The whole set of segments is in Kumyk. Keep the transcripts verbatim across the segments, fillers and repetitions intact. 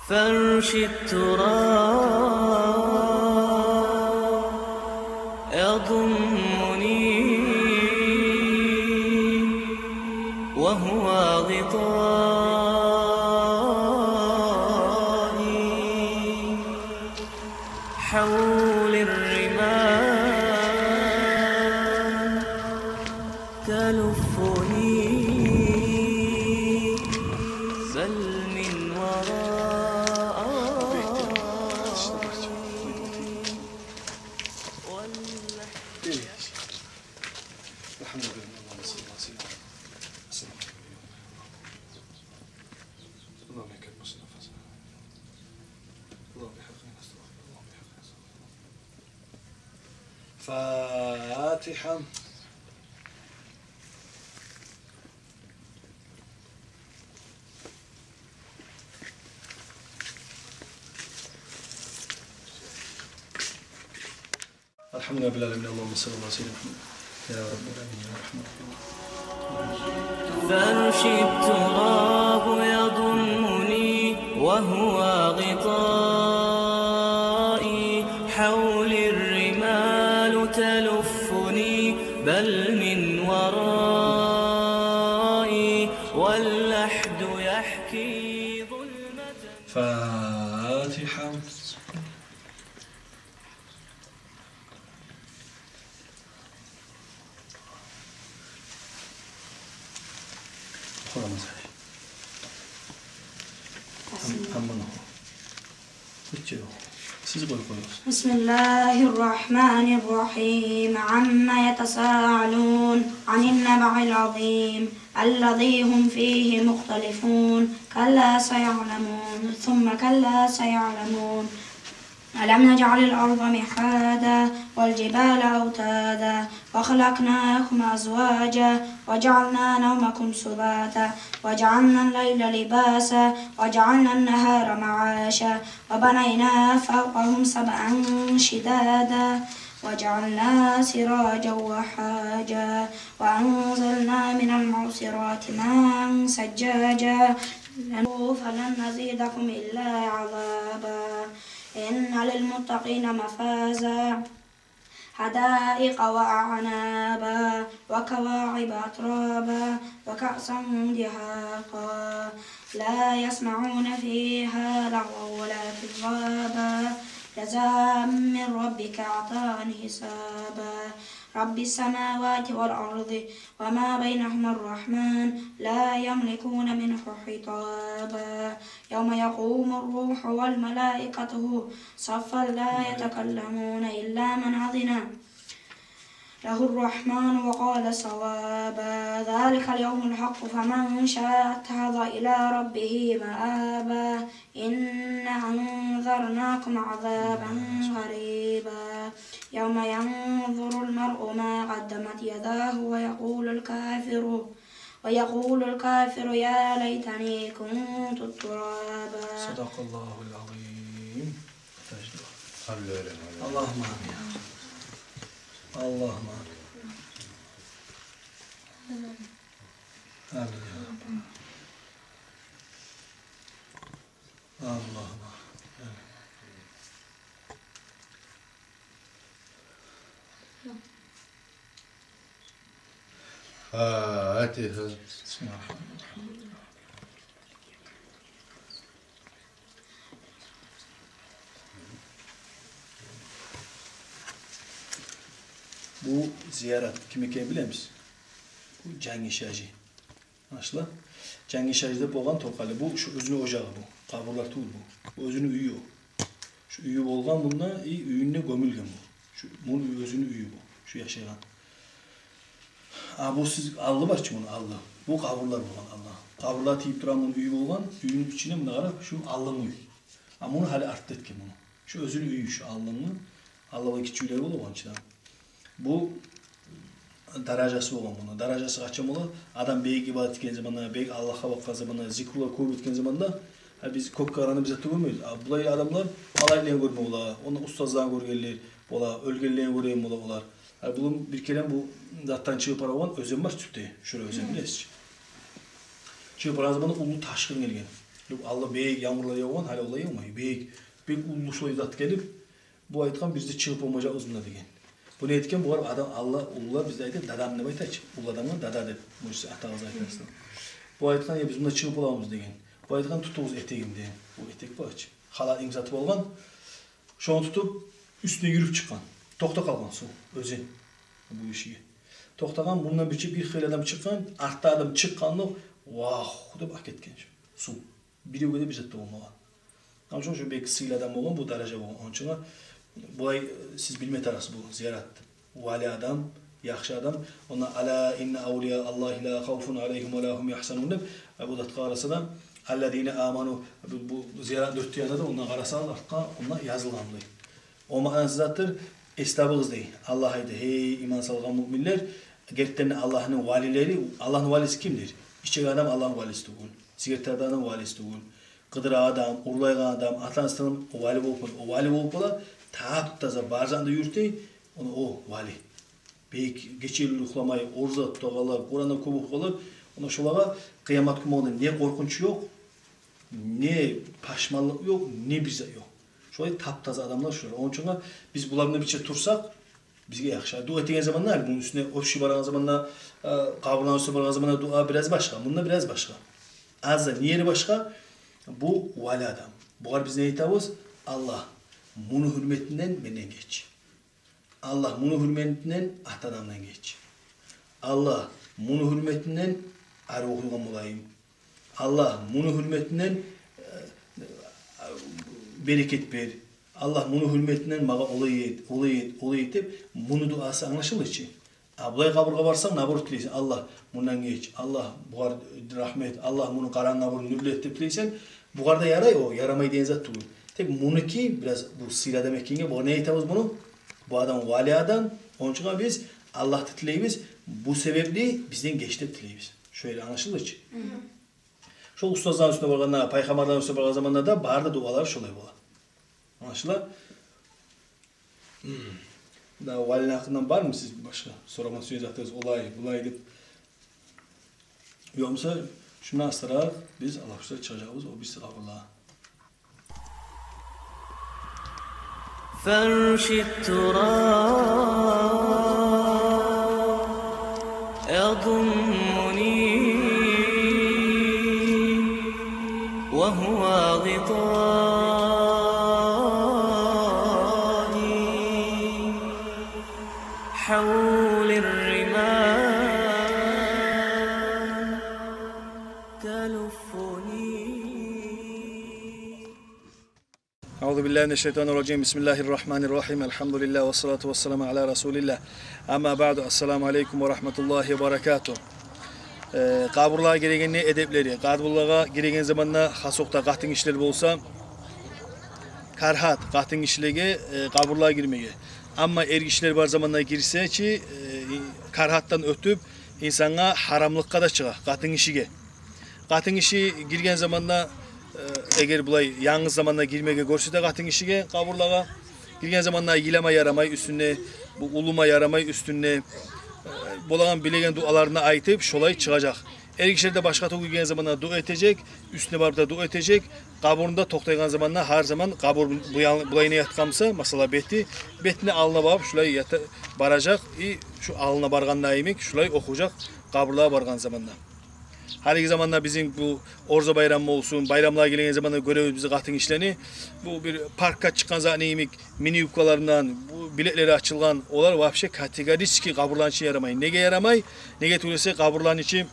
فرش التراب يضمني وهو غطائي، حولي الرمال تلفني، بل من ورائي. الحمد لله. اللهم صل على سيدنا محمد. اللهم بحق نستغفر. اللهم بحق نستغفر. فاتحة. الحمد لله رب العالمين. اللهم صل على سيدنا محمد. يا رب العالمين، يا رحمن الرحيم. فرش التراب يضمني وهو غطائي، حولي الرمال تلفني، بل من ورائي واللحد يحكي ظلمة. فاتحة. Къуран сари. Амин. Амин. Сиз къой, къой. بسم الله الرحمن الرحيم. عم يتساءلون عن النبأ العظيم الذي هم فيه مختلفون. كلا سيعلمون، ثم كلا سيعلمون. ألم نجعل الأرض مهادا والجبال أوتادا وخلقناكم أزواجا وجعلنا نومكم سباتا وجعلنا الليل لباسا وجعلنا النهار معاشا وبنينا فوقهم سبعا شدادا وجعلنا سراجا وهاجا وأنزلنا من المعصرات ماء ثجاجا فلن نزيدكم إلا عذابا. إن للمتقين مفازا، حدائق وأعنابا وكواعب أترابا وكأسا دهاقا. لا يسمعون فيها لغوا ولا كذابا. جزاء من ربك عطاء حسابا. رب السماوات والأرض وما بينهما الرحمن لا يملكون منه خطابا. يوم يقوم الروح والملائكة صفا لا يتكلمون إلا من أذن له الرحمن وقال صوابا. ذلك اليوم الحق فمن شاء اتخذ إلى ربه مآبا. إنا أنذرناكم عذابا قريبا. يوم ينظر المرء ما قدمت يداه ويقول الكافر، ويقول الكافر يا ليتني كنت ترابا. صدق الله العظيم. اللهم آمين. اللهم آمين. آمين يا رب. اللهم آمين. Фатигьа. Бисмиллагьи ррагьмани ррагьим. Бу зиярат ким экенин билемисиз? Бу Жангиш гьажи. Англашыла? Жангиш гьажи деп болгъан Торкъали. Бу шу оьзюню ожагъы бу. Къабурлар тюгюл бу. Бу оьзюню уьюю. Шу уьюю болгъан мунда, и уьюнде гёмюлген бу. Шу, муну оьзюню уьюю бу. Шу яшайгъан. А бу сиз аллы бар чы муну, аллы. Бу къабурлар болгъан, аллы. Къабурлар тийип турагъан муну уьюю болгъан, уьюню ичине муна къара, шу аллыны уьюю. А муну гьали артда этген муну. Шу оьзюню уьюю, шу аллыны. Аллыны гиччи уьйлери бола болгъан чы да. Бу даражасы болгъан муну. Даражасы къачан бола? Адам бек ибадат этген заманда, бек Аллагьгъа бакъгъан заманда, зикрулар кёп этген заманда, гьа, биз кёкге къарагъанда биз затны гёрмейбиз. А булай адамлар малайиклени гёрме бола, онда устазланы гёргенлер бола, оьлгенлени гёрген бола олар. Гьа, булан бир керен бу затдан чыгъып бара болгъан оьзен бар тюпде, шулай оьзен, билесиз чи. Чыгъып барагъан заманда уллу ташгъын гелген. Алда бек янгурлар явгъан, гьали олай явмай. Бек, бек уллу шолай зат гелип, бу айтгъан: «Биз де чыгъып болмажакъбыз мундан», – деген. Бу не этген? Бугъар адам, Аллагь, уллулар бизде айта, дадам деп айта чы. Уллу адамгъа дада деп, муна сиз атагъызгъа айтасыз. Бу айтгъан: «Я, биз мундан чыгъып боламыз», – деген. Бу айтгъан: «Тутугъуз этегимден». Бу этек бар чы, халат имзаты болгъан. Шону тутуп, уьстюне юрюп чыкъгъан. Токътап къалгъан сув, оьзен. Бу ишиге токътагъан, мундан бирче бир хыйлы адам чыкъгъан, артда адам чыкъгъанокъ, «Вагь!» деп акетген шу сув. Биревге де бир зат да болмагъан. Ам шо, шо бек сыйлы адам болгъан, бу даража болгъан. Ончугъа булай, э, сиз билме тарыкъсыз бу зиярат. Вали адам, яхшы адам. Онда: «Ала инна авлия Аллагьи ла хавфун алайгьим ва ла гьум ягьзанун», – деп, э, бу затгъа къараса да, «Аллазина аману», бу, бу зиярат дёрт янында да, онда къараса артгъа, онда язылгъан булай. О маънасы затдыр, эс табыгъыз дей. Аллагь айта: «Гьей, иман салгъан муъминлер, гертиден де Аллагьны валилери». Аллагьны валиси кимдир? Ичеги адам Аллагьны валиси тюгюл. Сигарет тартагъан адам валиси тюгюл. Къыдырагъан адам, урлайгъан адам, ата-анасындан вали болуп бола. О вали болуп бола, тап-таза бар затны да юрюте, ону о вали. Бек гечелер юхламай, ораза тутагъанлар, Къуранны кёп охуйгъанлар, ону шолагъа къыямат гюн болгъанда не къоркъунч ёкъ, не пашманлыкъ ёкъ, не бир зат ёкъ. Шолай тап-таза адамлар шолар. Ону учун да биз булар булан бирче турсакъ, бизге яхшы. Дуа этеген заманда, гьали муну уьстюне общий барагъан заманда, э, къабурланы уьстюне барагъан заманда дуа бираз башгъа, мунда бираз башгъа. Аз да не ери башгъа, бу вали адам. Бугъар биз не айтабыз? Аллагь, муну гьюрметинден менден геч. Аллагь, муну гьюрметинден ата-анамдан геч. Аллагь, муну гьюрметинден арив охуйгъан болайым. Аллагь, муну гьюрметинден, э, берекет бер. Аллагь, муну гьюрметинден магъа олай эт, олай эт, олай эт деп, муну дуасы англашыла чы. А булай къабургъа барсанг, наоборот, тилейсен: «Аллагь, мундан геч, Аллагь, бугъар рагьмат, Аллагь, муну къарангъы къабурун нюрлет», – деп тилейсен. Бугъар да ярай, о ярамай деген зат тюгюл. Тек мунуки бираз, бу сыйлы адам экенге, бугъар не айтабыз муну? Бу адам вали адам. Ону учун да биз Аллагьдан тилейбиз, бу себепли бизден геч деп тилейбиз. Шо ери англашылды чы? Мгм. Шо устазланы уьстюне баргъанда, пайхаммарланы уьстюне баргъан заманда да бары да дуалар шолай бола. Англашыла? Мгм. Да валини гьакъындан бармы сиз башгъа сорама сюеген затыгъыз, олай, булай деп? Ёкъ буса, шундан астаракъ биз алгъасап чыгъажакъбыз о бириси къабурлагъа. فرش التراب يضمني وهو غطائي، حولي الرمال تلفني. أعوذ بالله من الشيطان الرجيم. بسم الله الرحمن الرحيم. الحمد لله والصلاة والسلام على رسول الله. أما بعد. السلام عليكم ورحمة الله وبركاته. Э, къабурлагъа гирегенни эдеплери. Къабурлагъа гиреген заманда, хасокъда къатынгишилер болса, карагьат къатынгишилеге, э, къабурлагъа гирмеге. Амма эргишилер бар заманда гирсе чи, э, карагьатдан оьтюп, инсангъа гьарамлыкъгъа да чыгъа, къатынгишиге. Къатынгиши гирген заманда, э, эгер булай янгыз заманда гирмеге гёрсе де къатынгишиге, къабурлагъа гирген заманда йылама ярамай уьстюнде, бу улума ярамай уьстюнде, э, болагъан билеген дуаларын айтып, шолай чыгъажакъ. Эргишилер де башгъа тюгюл гирген заманда дуа этежек, уьстюне барып да дуа этежек. Къабурунда токътайгъан заманда гьар заман къабур бу ян-, булайына ятгъан буса, масала, бети, бетине, алнына барып, шулай ята-, баражакъ, и шу алнына баргъанда йимик, шулай охужакъ къабурлагъа баргъан заманда. Гьалиги заманда бизин бу Ораза байрам болсун, байрамлагъа гелеген заманда гёребиз биз къатынгишилени, бу бир паркгъа чыкъгъан затны йимик, мини юбкаларындан, бу билеклери ачылгъан, олар вообще категорически къабурланы ичине ярамай. Неге ярамай? Неге тюгюл эсе, къабурланы ичи,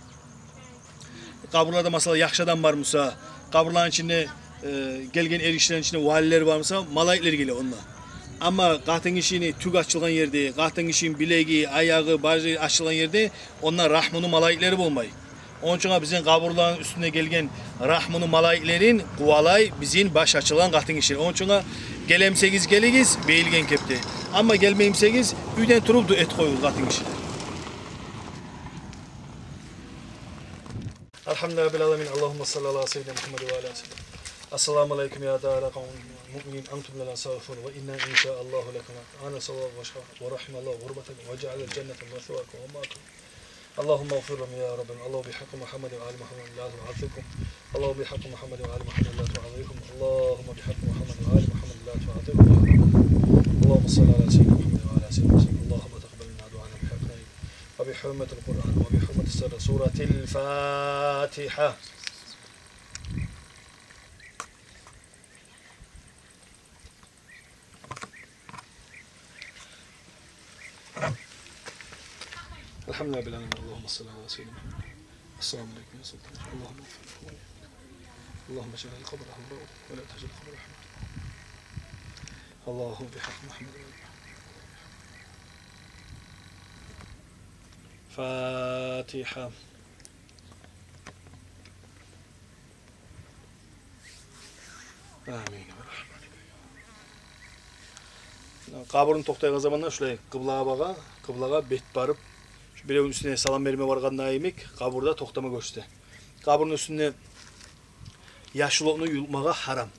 къабурларда, масала, яхшы адам бар буса, къабурланы ичинде, э, гелген эргишилени ичинде валилер бар буса, малайиклер геле онда. Амма къатынгишини тюк ачылгъан ерде, къатынгишини билеги, аягъы, бажы ачылгъан ерде, онда рагьмуну малайиклери болмай. Ону учун да бизин къабурланы уьстюне гелген рагьмуну малайиклерин къувалай бизин баш ачылгъан къатынгиши. Ону учун да гелемисегиз гелигиз бегилген кепде. Амма гелмеймисегиз, уьйден туруп дуа этип къоюгъуз, къатынгишилер. الحمد لله رب العالمين. اللهم صل على سيدنا محمد وعلى آل سيدنا. السلام عليكم يا دار قوم مؤمنين، أنتم لنا صالحون، وإنا إن شاء الله لكم. أنا صلى الله ورحم الله غربتكم وجعل الجنة مثواكم ومأواكم. اللهم اغفر لهم يا رب. اللهم بحق محمد وآل محمد لا تعذبهم. اللهم بحق محمد وآل محمد لا تعذبهم. اللهم بحق محمد وآل محمد لا تعذبهم. اللهم صل على سيدنا محمد وعلى آل سيدنا محمد. اللهم تقبل منا دعاءنا بحق وبحرمة القرآن وبحرمة سر سورة الفاتحة. الحمد لله رب العالمين. اللهم صل على سيدنا محمد. السلام عليكم يا سلطان. اللهم اغفر له وارحمه. اللهم اجعل قبره روضة ولا تجعل قبره حفرة. اللهم بحق محمد وآل محمد. فاتحة. Амин. Къабурну токътайгъан заманда шулай къыблагъа багъа, къыблагъа бет барып, шу биревню уьстюне салам берме баргъанда йимик, къабурда токътама гёрсете. Къабурну уьстюнде яшыл отну юлкъмагъа гьарам.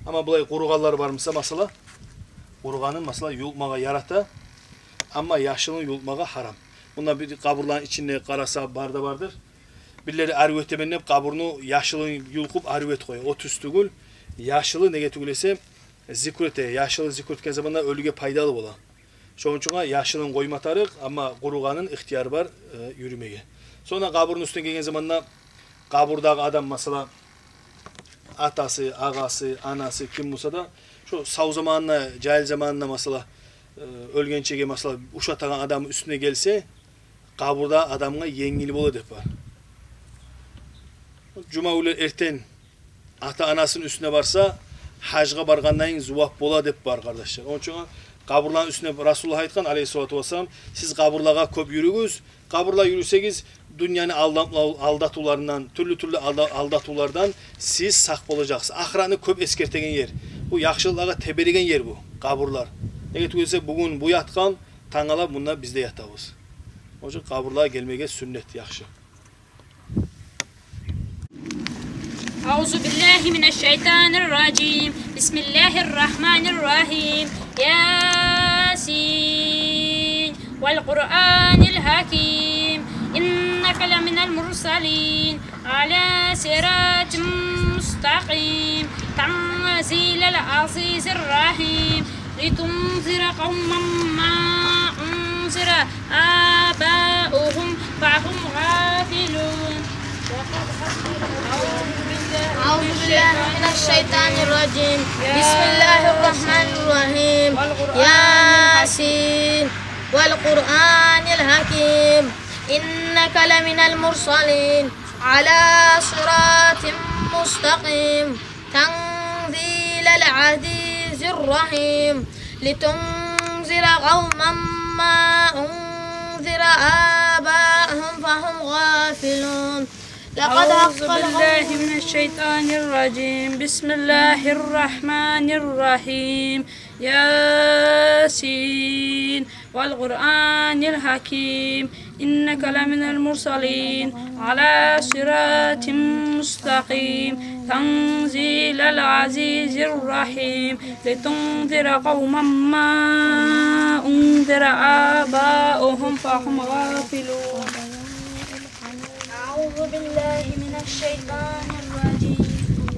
Амма булай къуругъанлар бар буса, масала, къуругъанын, масала, юлкъмагъа ярата, амма яшылын юлкъмагъа гьарам. Мунда бир къабурланы ичинде къараса, бар да бардыр. Бирлери арив этемен деп къабурну яшылын юлкъуп арив этип къоя. О тюз тюгюл. Яшылы, неге тюгюл эсе, зикру эте. Яшылы зикру этген заманда оьлюге пайдалы бола. Шону учун яшылын къойма тарыкъ, амма къуругъанын ихтияр бар, э, юрюмеге. Сонг къабурну уьстюне гелген заманда къабурдагъы адам, масала, атасы, агъасы, анасы, ким буса да, шо сав заманында, жагьил заманында, масала, э, оьлгенчеге, масала, ушатагъан адамны уьстюне гелсе, къабурда адамгъа енгил бола деп бар. Жума гюнлер эртен ата-анасыны уьстюне барса, гьажгъа баргъандайын зувап бола деп бар, къардашлар. Ону учун къабурланы уьстюне Расулуллагь айтгъан, алейгьиссалату вассалам: «Сиз къабурлагъа кёп юрюгюз. Къабурлагъа юрюсегиз, дюньяны алдам-, алдатывларындан, тюрлю-тюрлю алда-, алдатывлардан сиз сакъ болажакъсыз». Ахыратны кёп эсгертеген ер. Бу яхшылыкълагъа тебереген ер бу къабурлар. Неге тюгюл эсе, бугюн бу ятгъан, тангала мунда биз де ятабыз. Ону учун къабурлагъа гелмеге сюннет, яхшы. أعوذ بالله من الشيطان الرجيم. بسم الله الرحمن الرحيم. ياسين والقرآن الحكيم. إنك لمن المرسلين على صراط مستقيم. تنزيل العزيز الرحيم. لتنذر قوما ما أنذر آباؤهم فهم غافلون. أعوذ بالله من الشيطان الرجيم. بسم الله الرحمن الرحيم. ياسين والقرآن الحكيم. إنك لمن المرسلين على صراط مستقيم. تنزيل العزيز الرحيم. لتنذر قوما ما أنذر آباؤهم فهم غافلون. لقد أعوذ حق بالله القول من الشيطان الرجيم. بسم الله الرحمن الرحيم. ياسين والقرآن الحكيم. إنك لمن المرسلين على صراط مستقيم. تنزيل العزيز الرحيم. لتنذر قوما ما أنذر آباؤهم فهم غافلون. أعوذ بالله من الشيطان الرجيم.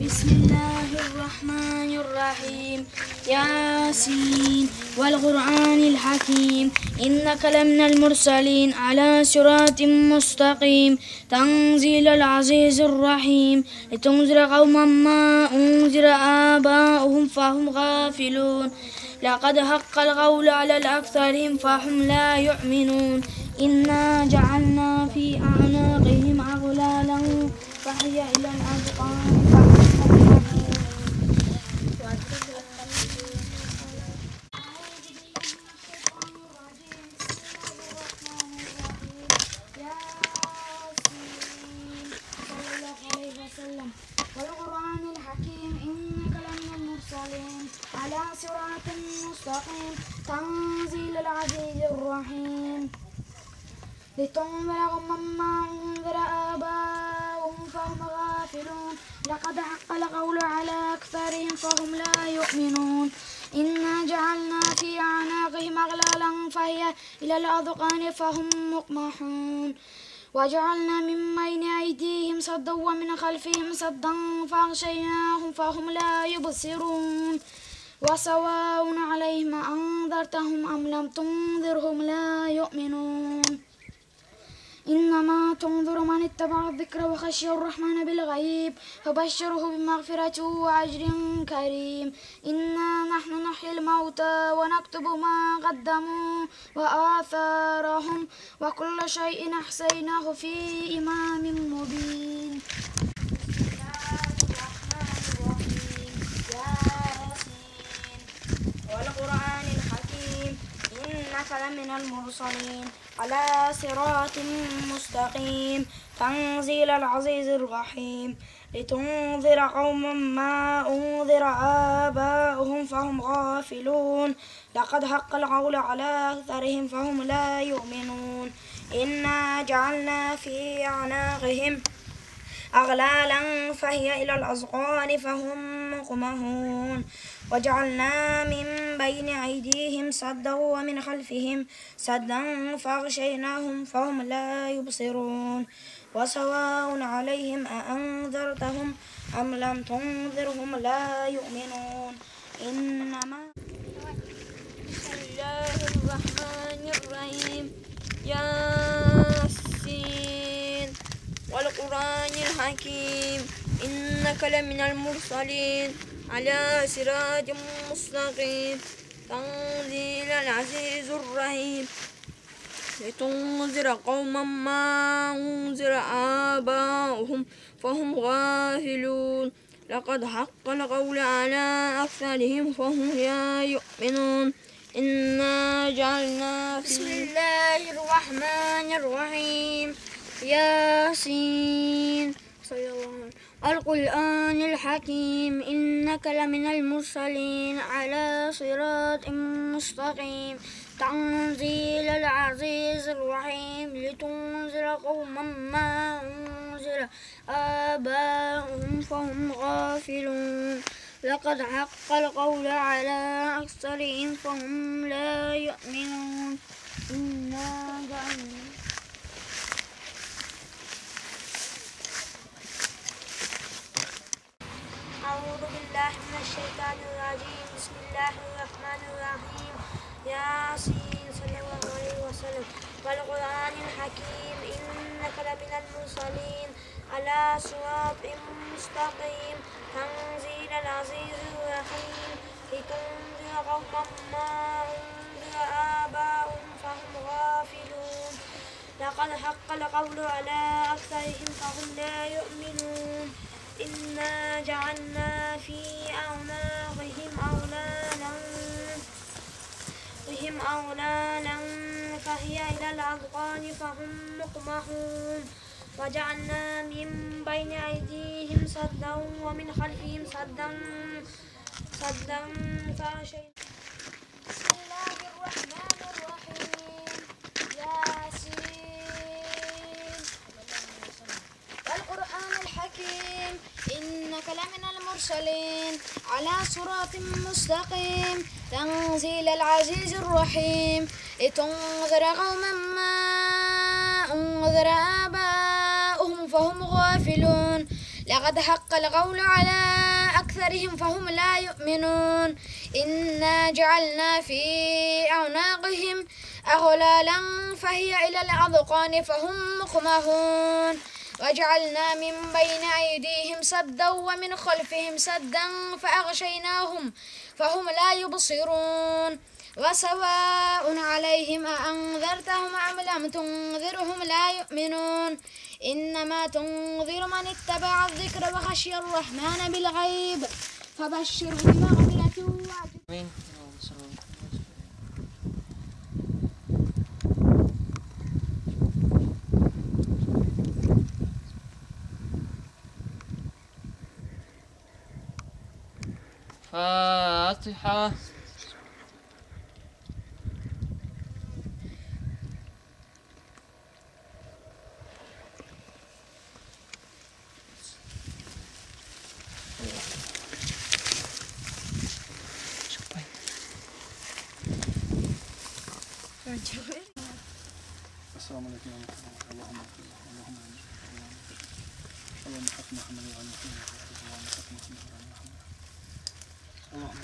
بسم الله الرحمن الرحيم. ياسين والقرآن الحكيم. إنك لمن المرسلين على صراط مستقيم. تنزيل العزيز الرحيم. لتنذر قوما ما أنذر آباؤهم فهم غافلون. لقد حق القول على أكثرهم فهم لا يؤمنون. إنا جعلنا في أعناقهم أغلالا فهي إلى الأذقان فهم مقمحون. ياسين. صلى الله عليه وسلم. والقرآن الحكيم إنك لمن المرسلين على صراط مستقيم تنزيل العزيز الرحيم لتنذر قوما ما أنذر آباؤهم فهم غافلون. لقد حق القول على أكثرهم فهم لا يؤمنون. إنا جعلنا في أعناقهم أغلالا فهي إلى الأذقان فهم مقمحون. وجعلنا من بين أيديهم سدا ومن خلفهم سدا فأغشيناهم فهم لا يبصرون. وسواء عليهم أأنذرتهم أم لم تنذرهم لا يؤمنون. إنما تنذر من اتبع الذكر وخشي الرحمن بالغيب فبشره بمغفرة وأجر كريم. إنا نحن نحيي الموتى ونكتب ما قدموا وآثارهم وكل شيء أحصيناه في إمام مبين. بسم الله الرحمن الرحيم. ياسين. والقرآن الحكيم. إنك لمن المرسلين. على صراط مستقيم. تنزيل العزيز الرحيم. لتنذر قوما ما أنذر آباؤهم فهم غافلون. لقد حق القول على أكثرهم فهم لا يؤمنون. إنا جعلنا في أعناقهم أغلالا فهي إلى الأذقان فهم مقمحون. وجعلنا من بين أيديهم سدا ومن خلفهم سدا فأغشيناهم فهم لا يبصرون. وسواء عليهم أأنذرتهم أم لم تنذرهم لا يؤمنون. إنما بسم الله الرحمن الرحيم. ياسين. والقرآن الحكيم. إنك لمن المرسلين. على صراط مستقيم. تنزيل العزيز الرحيم. لتنذر قوما ما أنذر آباؤهم فهم غافلون. لقد حق القول على أكثرهم فهم لا يؤمنون. إنا جعلنا في بسم الله الرحمن الرحيم. ياسين. صدق الله العظيم. القرآن الحكيم. إنك لمن المرسلين على صراط مستقيم. تنزيل العزيز الرحيم. لتنذر قوما ما أنذر آباؤهم فهم غافلون. لقد حق القول على أكثرهم فهم لا يؤمنون. إنا جعلنا أعوذ بالله من الشيطان الرجيم. بسم الله الرحمن الرحيم. ياسين. صلى الله عليه وسلم. والقرآن الحكيم. إنك لمن المرسلين على صراط مستقيم. تنزيل العزيز الرحيم. لتنذر قوما ما أنذر آباؤهم فهم غافلون. لقد حق القول على أكثرهم فهم لا يؤمنون. إنا جعلنا في أعناقهم أغلالا، بهم أغلالا فهي إلى الأذقان فهم مقمحون. وجعلنا من بين أيديهم سدا ومن خلفهم سدا، سدا فأغشيناهم. بسم الله الرحمن الرحيم. ياسين. والقرآن الحكيم. إنك لمن المرسلين على صراط مستقيم. تنزيل العزيز الرحيم. لتنذر قوما ما أنذر آباؤهم فهم غافلون. لقد حق القول على أكثرهم فهم لا يؤمنون. إنا جعلنا في أعناقهم أغلالا فهي إلى الأذقان فهم مقمحون. وجعلنا من بين أيديهم سدا ومن خلفهم سدا فأغشيناهم فهم لا يبصرون. وسواء عليهم أأنذرتهم أم لم تنذرهم لا يؤمنون. إنما تنذر من اتبع الذكر وخشي الرحمن بالغيب فبشره بمغفرة وأجر. آمين. فاتحة. السلام عليكم ورحمة الله. اللهم اغفر له. اللهم آمين. اللهم حق محمد وعلى محمد. اللهم حق محمد وعلى محمد. اللهم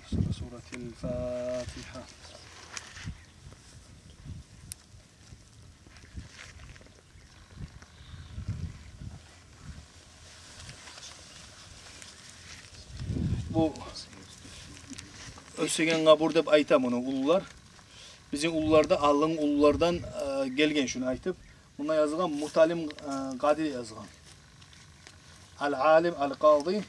صل على سورة الفاتحة. Бу оьсеген къабур деп айта муну уллулар. Бизин уллулар да алдын уллулардан, э, гелген шуну айтып. Мунда язылгъан Муталим, э, къади язгъан. Ал-алим, ал-къади.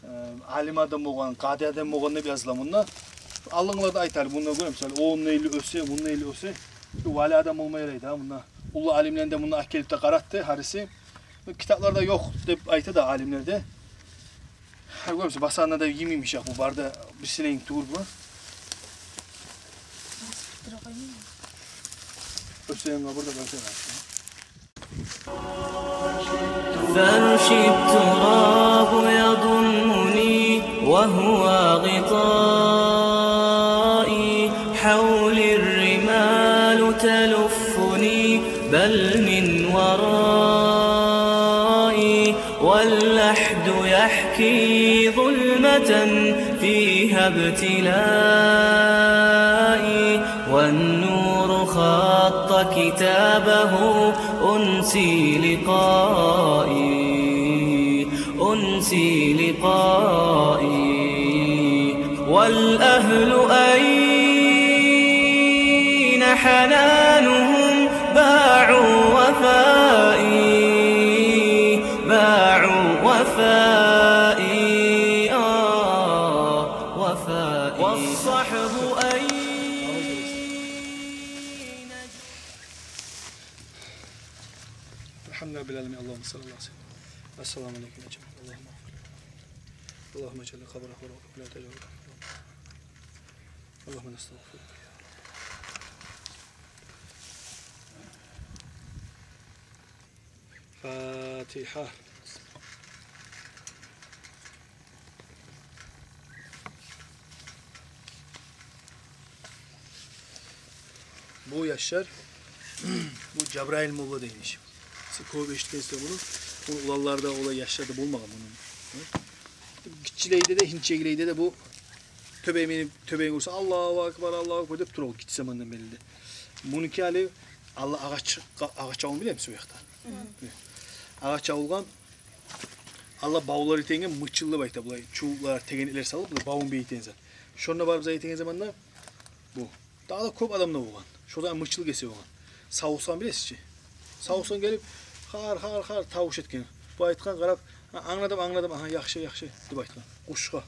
Э, алим адам болгъан, къади адам болгъан деп языла мунда. Алдынгъылар да айтар, мунда гёрем, мисал, о мунда элли оьсе, мунда элли оьсе. Бу вали адам болма ярай да, мунда. Уллу алимлени де мунда алып гелип де къаратды, гьариси. Бу китапларда ёкъ деп айта да алимлер де. Гьа, гёрем, басагъанда да йимик иш, бу бары да бир силейин тюгюл бу. Оьсеген къабур да бар. فرش التراب يضمني وهو غطائي، حولي الرمال تلفني بل من ورائي، واللحد يحكي ظلمة فيها ابتلائي، والنور خط كتابه أنسي لقائي، أنسي لقائي. والأهل أين حنانهم؟ باعوا وفائي، باعوا وفائي، آه، وفائي. والصحب أين؟ الحمد لله رب العالمين. اللهم صل على سيدنا. السلام عليكم يا جماعة. اللهم اغفر له. اللهم اجعل قبره روضة ولا تجعل. اللهم نستغفرك يا رب. Фатигьа. Бу яшлар, бу Жабрайыл молла деген иш. Сиз кёп эшитгенсиз муну. Муну уланларда, олай яшларда болмагъан муну. Гиччилейде де, гьинчегилейде де бу тёбеге минип, тёбени гёрсе, «Аллагьу акбар, Аллагьу акбар» деп тура ол гиччи замандан берли де. Мунуки гьали, Аллагь, агъач, агъач авун билемисиз бу якъда? Агъач авулгъан, Аллагь бавлар этеген, мычыл деп айта, булай чувуплар, тегенеклер салып, булай бавун бегитеген зат. Шонда барып зат этеген заманда бу. Дагъы да кёп адамда болгъан. Шо заман мычыл гесе болгъан. Савусгъан билесиз чи. Савусгъан гелип, хар, хар, хар тавуш этген. Бу айтгъан, къарап, «Гьа, англадым, англадым, агьа, яхшы, яхшы», — деп айтгъан. Къушгъа.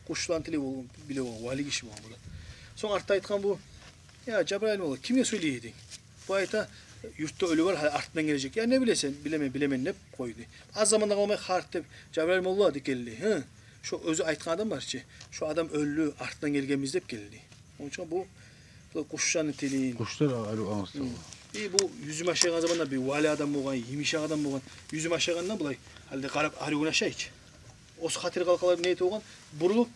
Къушланы тили болгъан, биле болгъан, вали гиши болгъан бу да. Сонг артда айтгъан бу: «Я, Жабрайыл молла, кимге сёйлей эдинг?» Бу айта: «Юртда оьлю бар, гьали артындан гележек». «Я, не билесен?» «Билемен, билемен», — деп къойду. Аз заманда къалмай, харт деп: «Жабрайыл молла», — деп гелди. «Гьы, шо оьзю айтгъан адам бар чы, шо адам оьлдю, артындан гелгенбиз», — деп гелди. Ону учун бу, бу къушланы тилин. Къушлар арив англата. Гьы. И бу юзюм ашайгъан заманда бир вали адам болгъан, йымышакъ адам болгъан. Юзюм ашайгъанда булай, гьали де къарап, арив гюн ашай чы. Оьз хатири къалкъалар не этип болгъан? Бурулуп,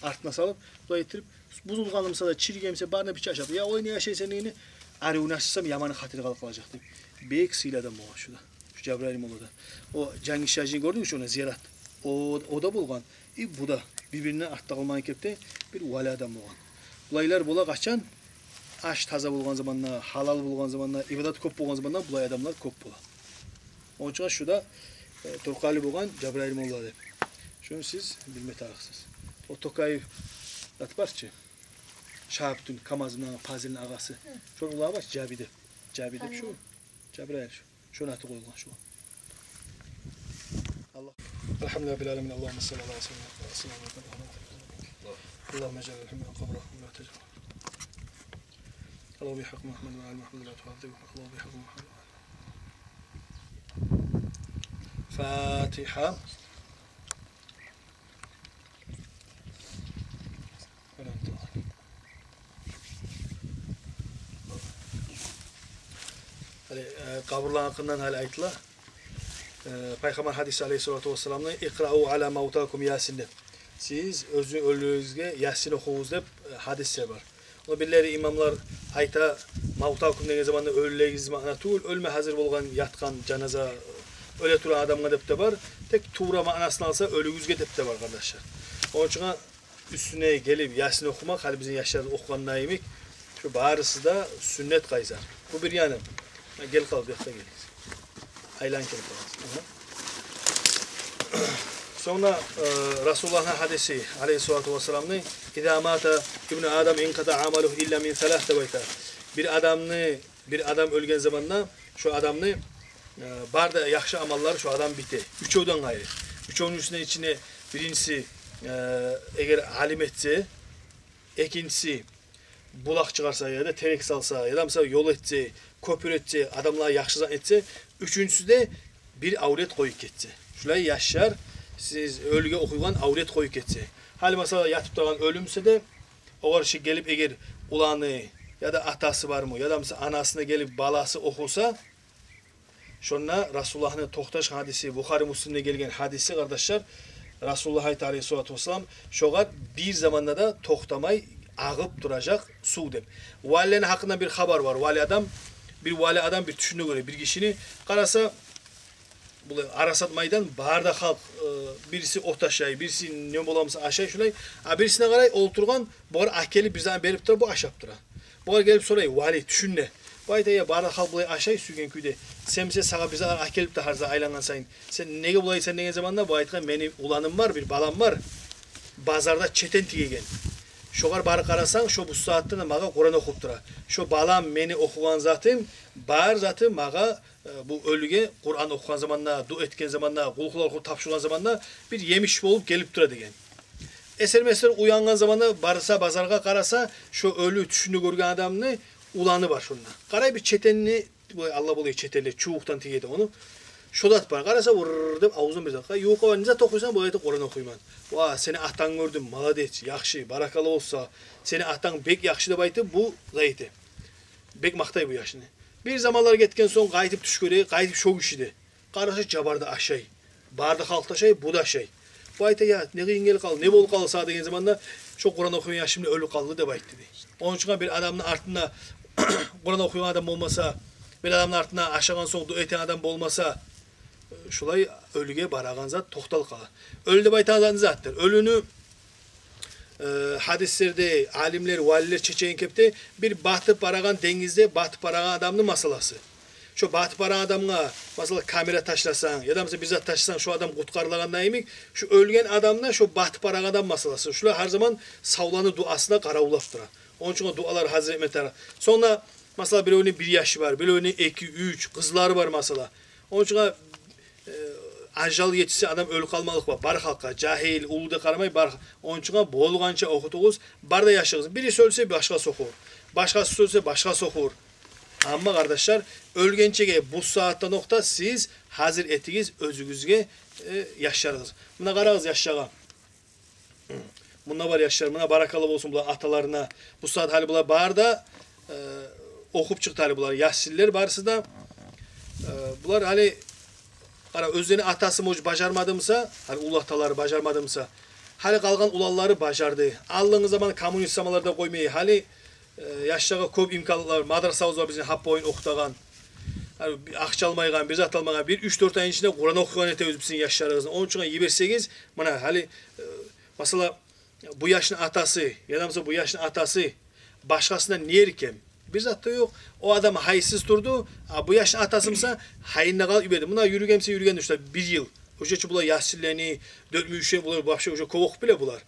артына салып, булай этдирип, бузулгъаны буса да, чириген буса, барын да бирче ашап. «Я, олай не ашайсан сен?» — дегенде, «Арив гюн ашасам, яманны хатири къалкъалажакъ», — деп. Бек сыйлы адам болгъан шу да. Шу Жабрайыл молла да. О Жангиз Шажини гёрдюгюз чю, ону зиярат. О, о да болгъан. И бу да бир-биринден артда къалмагъан кепде бир вали адам болгъан. Булайлар бола къачан? Аш таза болгъан заманда, гьалал болгъан заманда, ибадат кёп болгъан заманда булай адамлар кёп бола. Ону учун шу да, э, Торкъали болгъан Жабрайыл молла деп. Шуну сиз билме тарыкъсыз. О Токаев зат бар чы, Шагьабутдин, КамАЗны, Пазилни агъасы. Шону уланы бар чы, Жаби деп. Жаби деп шу. Жабрайыл шу. Шону аты къоюлгъан шу. Аллагь. الحمد لله رب العالمين. اللهم صل على سيدنا محمد. اللهم اجعل الحمد قبره ولا تجعل. اللهم بحق محمد وآل محمد لا تعذبه. اللهم بحق محمد وآل محمد. فاتحة. Гьали, э, къабурланы гьакъындан гьали айтыла. Э, Пайхаммар гьадиси алейгьиссалату вассаламны: «Икърау аля мавтакум Ясин», — деп. Сиз оьзю оьлюгюзге Ясин охугъуз деп, э, гьадислер бар. Ону бирлери имамлар айта, мавтакум деген заманда оьлюлеригиз маъна тюгюл, оьлме гьазир болгъан, ятгъан, жаназа, оьле тургъан адамгъа деп де бар. Тек тувра маънасын алса, оьлюгюзге деп де бар, къардашлар. Ону учун уьстюне гелип Ясин охумакъ, гьали бизин яшлар охугъанда йимик, шу барысы да сюннет къайсы. Бу бир яны. Гьа, гел къал, бу якъгъа гел. Айланып гелип къаласыз. Агьа. Сонг да, э, Расулуллагьны гьадиси, алейгьиссалату вассаламны: «Иза мата ибну Адам инкъатаъа амалугьу илла мин салас», — деп айта. Бир адамны, бир адам оьлген заманда шо адамны, э, бары да яхшы амаллары шо адам бите. Уьчевден къайры. Уьчевню ичине, э, эгер алим этсе, экинчиси булакъ чыгъарса, яда терек салса, яда, мисал, ёл этсе, кёпюр этсе, адамлагъа яхшы зат этсе, уьчюнчюсю де бир авлет къоюп гетсе. Шулай яшлар, сиз оьлюге охуйгъан авлет къоюп гетсе. Гьали, масала, ятып турагъан оьлю буса да, огъар ши гелип, эгер уланы яда атасы бармы, яда, мисал, анасына гелип баласы охуса, шонда Расулуллагьны токъташгъан гьадиси, Бухари, Муслимде гелген гьадиси, къардашлар, Расулуллагь айта, алейгьиссалату вассалам, шогъар бир заманда да токътамай агъып туражакъ сув деп. Валилени гьакъында бир хабар бар. Вали адам, бир вали адам бир тюшюнде гёре бир гишини. Къараса, булай арасат майдан, бары да халкъ, э, бириси от ашай, бириси не боламса ашай, шулай. А бирисине къарай, олтургъан, бугъар алып гелип бир зат берип тура, бу ашап тура. Бугъар гелип сорай, вали, тюшюнде. Бу айта: «Я, бары да халкъ булай ашай сюйген кюйде. Сен буса, сагъа бир зат алып гелип тура гьар зат айлангъан сайын. Сен неге булайсан?» — деген заманда, бу айтгъан: «Мени уланым бар, бир балам бар. Базарда четен тигеген. Шогъар барып къарасанг, шо бу сагьатда магъа Къуран охуп тура. Шо балам, мени охугъан затым, бар заты магъа, э, бу оьлюге Къуран охугъан заманда, дуа этген заманда, къулгьулар охуп тапшургъан заманда бир емиш болуп гелип тура», — деген. Эсер-месер уянгъан заманда барса, базаргъа къараса, шо оьлю, тюшюнде гёрген адамны уланы бар шонда. Къарай, бир четенни, бу, алла, булай четенлер, чубукъдан тигеди ону. Шо зат бар. Къараса, урр деп авзун бир затгъа. Ювукъ бар: «Не зат охуйсан?» — «Бу, — айта, — Къуран охуйман». «Ва, сени атанг гёрдюм, молодец, яхшы, баракалла болсун. Сени атанг бек яхшы», — деп айтып, бу зат эте. Бек макътай бу яшны. Бир заманлар гетген сонг къайтып тюш гёре, къайтып шо гишиде. Къараса, чабарда ашай. Бары да халкъ да ашай, бу да ашай. Бу айта: «Я, не къыйын гелип къалды, не болуп къалды сагъа?» — деген заманда, «Шо Къуран охуйгъан яшым да оьлюп къалды», — деп айтды дей. Ону учун бир адамны артында Къуран охуйгъан адам болмаса, бир адамны артында ашагъан сонг дуа этеген адам болмаса, шулай оьлюге барагъан зат токъталып къала. Оьлю деп айтагъан зат не затдыр? Оьлюню э, гьадислерде алимлер, валилер чечеген кепде, бир батып барагъан, денгизде батып барагъан адамны масаласы. Шо батып барагъан адамгъа, масала, камера ташласанг, яда, масала, бир зат ташласанг, шо адам къутгъарылагъанда йимик, шо оьлген адам да, шо батып барагъан адам масаласы. Шулар гьар заман савланы дуасына къаравуллап тура. Ону учун дуалар гьазир этме тарыкъ. Сонг да, масала, биревню бир яшы бар, биревню эки, уьч, къызлары бар, масала. Ону учун, э, ажал етишсе, адам оьлюп къалмакълыкъ бар, бар халкъгъа, жагьил, уллу деп къарамай, бар. Ону учун болгъанча охутугъуз, бары да яшыгъызны. Бириси оьлсе, башгъасы охур. Башгъасы оьлсе, башгъасы охур. Амма, къардашлар, оьлгенчеге, бу сагьатдан окъ да сиз гьазир этигиз оьзюгюзге, э, яшларыгъыз. Муна къарагъыз яшлагъа. Мунда бар яшлар, муна баракалла болсун булар аталарына. Бу сагьат гьали булар бары да, э, охуп чыкъды гьали булар. Ясинлер барысы да, э, булар гьали, къара, оьзлени атасы, может, бажармады буса, гьали уллу аталары бажармады буса, гьали къалгъан уланлары бажарды. Алдынгъы заман, коммунист заманларда къоймай, гьали э, яшлагъа кёп имканлыкълар, мадрасабыз бар бизин, гьап боюн охутагъан. Гьали бир акъча алмайгъан, бир зат алмайгъан, бир уьч-дёрт айны ичинде Къуран охуйгъан этебиз бизин яшларыбызны. Ону учун йиберсегиз, муна гьали, э, масала, бу яшны атасы, яда, масала, бу яшны атасы башгъасындан не эркем? Бир зат да ёкъ. О адам гьайсыз турду, а бу яшны атасы буса гьайында къалып йиберди. Муна юрюген буса юрюген, ишде бир йыл. Уже чу булар ясинлени, дёрт мюн, уьч мюн, булар вообще уже кёп охуп биле булар.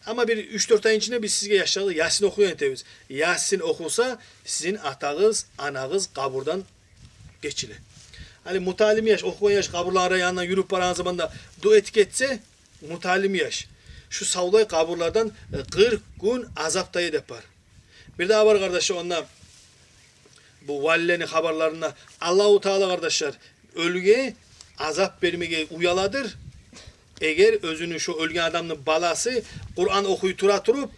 Амма бир уьч-дёрт айны ичинде биз сизге яшлагъа Ясин охуйгъан этебиз. Ясин охуса, сизин атагъыз, анагъыз къабурдан гечиле. Гьали муталим яш, охугъан яш къабурланы янындан юрюп барагъан заманда дуа этип гетсе, муталим яш, шу савлай къабурлардан, э, къыркъ гюн азап тая деп бар. Бир дагъы бар, къардашлар, онда бу валилени хабарларында Аллагьу Таала, къардашлар, оьлюге азап бермеге уяладыр. Эгер оьзюню, шо оьлген адамны баласы Къуран охуй тура туруп,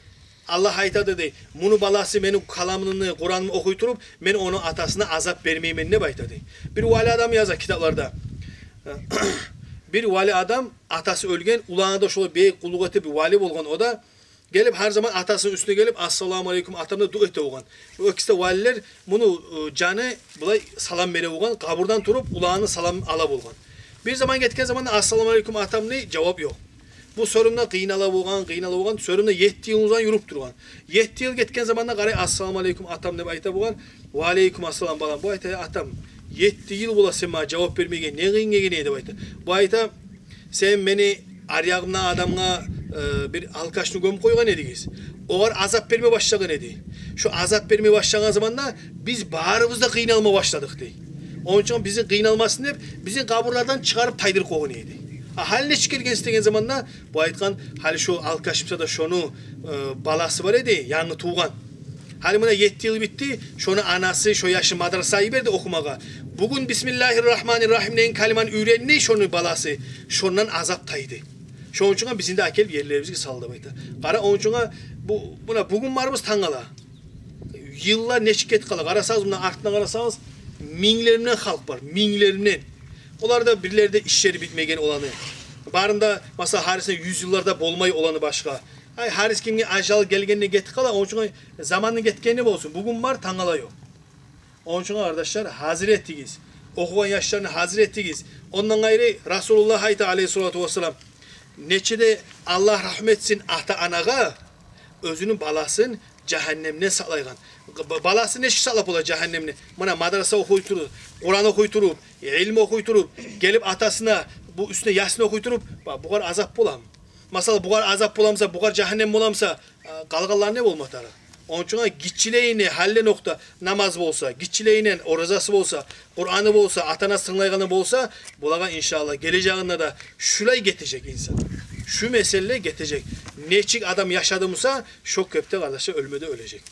Аллагь айтады дей: «Муну баласы мени каламымны, Къуранымны охуй туруп, мен ону атасына азап бермеймен», — деп айтады. Бир вали адам яза китапларда. Бир вали адам, атасы оьлген, уланы да шолай бек къуллукъ этип, бир вали болгъан о да. Гелип, гьар заман атасыны уьстюне гелип, «Ассаламу алейкум, атам» деп дуа эте болгъан. Бу экиси де валилер, муну, э, жаны булай салам бере болгъан, къабурдан туруп, уланын саламын ала болгъан. Бир заман гетген заманда «Ассаламу алейкум, атам» дей, жавап ёкъ. Бу сорунда къыйнала болгъан, къыйнала болгъан, сорунда етти йыл узагъын юрюп тургъан. Етти йыл гетген заманда къарай, «Ассаламу алейкум, атам» деп айта болгъан. «Ва алейкум ассалам, балам». Бу айта: «Я атам, етти йыл бола сен магъа жавап бермеген, не къыйын гелген эди?» — деп айта. Бу айта: «Сен мени аръягъымдагъы адамгъа, э, бир алкашны гёмюп къойгъан эдигиз. Огъар азап берме башлагъан эди. Шо азап берме башлагъан заманда биз барыбыз да къыйналма башладыкъ», — дей. «Ону учун бизин къыйналмасын деп, бизин къабурлардан чыгъарып тайдырып къойгъан эди». А гьали нечик гелгенсиз деген заманда, бу айтгъан: «Гьали шо алкаш буса да, шону, э, баласы бар эди, янгы тувгъан. Гьали муна етти йыл битди, шону анасы шо яшны мадрасагъа йиберди охумагъа. Бугюн «Бисмиллагьир рагьманир рагьим» деген калиманы уьйренди шону баласы. Шондан азап тайды. Шону учун бизин де алып гелип ерлерибизге салды», — деп айта. Къара, ону учун бу, муна бугюн барбыз, тангала. Йыллар нечик гетип къала. Къарасагъыз, муна артына къарасагъыз, минглер булан халкъ бар, минглер булан. Олар да, бирлери де ишлери битмеген оланы. Барында, масала, гьарисинде юз йыллар да болмай оланы башгъа. Ай, гьариси кимге ажалы гелгенде гетип къала, ону учун заманны гетгени болсун. Бугюн бар, тангала ёкъ. Ону учун, къардашлар, гьазир этигиз. Охугъан яшланы гьазир этигиз. Ондан къайры, Расулуллагь айта, алейгьиссалату вассалам: «Нечик де Аллагь рагьму этсин ата-анагъа, оьзюню баласын жагьаннемден сакълайгъан». Ба-, баласын нечик сакълап бола жагьаннемден? Муна мадраса охуй туруп, Къуран охуй туруп, илму охуй туруп, гелип атасына, бу уьстюне Ясин охуй туруп, ба-, бугъар азап боламы? Масала, бугъар азап боламыса, бугъар жагьаннем боламыса, а, къалгъанлар не болма тарыкъ? Ону учун гиччилейинден, гьалиден окъ да намаз болса, гиччилейинден оразасы болса, Къураны болса, ата-анасы тынглайгъаны болса, булагъа, иншааллагь, гележегинде де шулай гетежек инсан. Шу меселе гетежек. Нечик адам яшады буса, шо кепде, къардашлар, оьлме де оьлежек.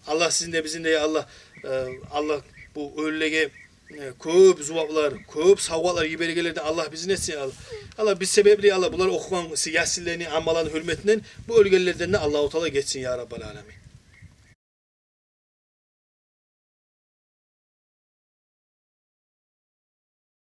Аллагь сизин де, бизин де, я Аллагь, э, Аллагь бу оьлюлеге, э, кёп зуваплар, кёп савгъатлар йибергенлерден Аллагь бизин этсин, я Аллагь. Аллагь, биз себепли, я Аллагь, булар охугъан Ясинлени, Аммаланы гьюрметинден бу оьлгенлерден де Аллагьу Таала этсин, я Раббал аламин.